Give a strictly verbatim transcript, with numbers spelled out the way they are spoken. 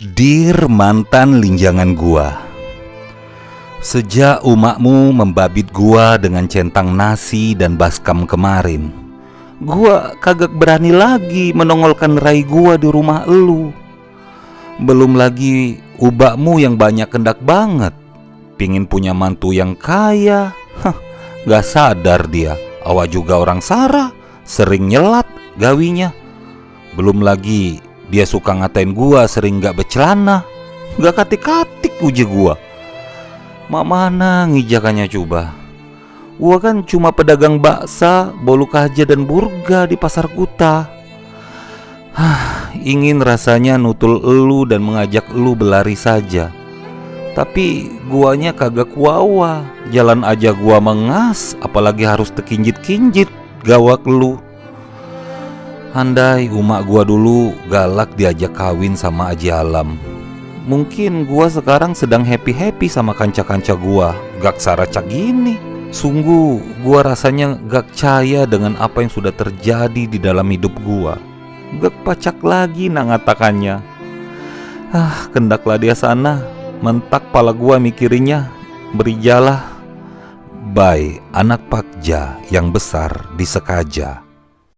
Dir mantan linjangan gua. Sejak umakmu membabit gua dengan centang nasi dan baskam kemarin, gua kagak berani lagi menongolkan rai gua di rumah elu. Belum lagi ubakmu yang banyak kendak banget. Pingin punya mantu yang kaya. Hah, gak sadar dia. Awak juga orang Sarah, sering nyelat gawinya. Belum lagi dia suka ngatain gua sering gak becelana. Gak katik-katik, uji gua. Mak mana ngijakannya cuba? Gua kan cuma pedagang baksa, bolu kaja dan burga di pasar kuta. Hah, ingin rasanya nutul elu dan mengajak elu belari saja. Tapi guanya kagak kuawa, jalan aja gua mengas, apalagi harus tekinjit-kinjit gawak elu. Andai umak gua dulu galak diajak kawin sama Aji Alam, mungkin gua sekarang sedang happy-happy sama kanca-kanca gua, gak saracak gini. Sungguh, gua rasanya gak caya dengan apa yang sudah terjadi di dalam hidup gua. Gak pacak lagi nak ngatakannya. Ah, kendaklah dia sana, mentak pala gua mikirinnya. Berijalah. Bai, anak Pakja yang besar di Sekaja.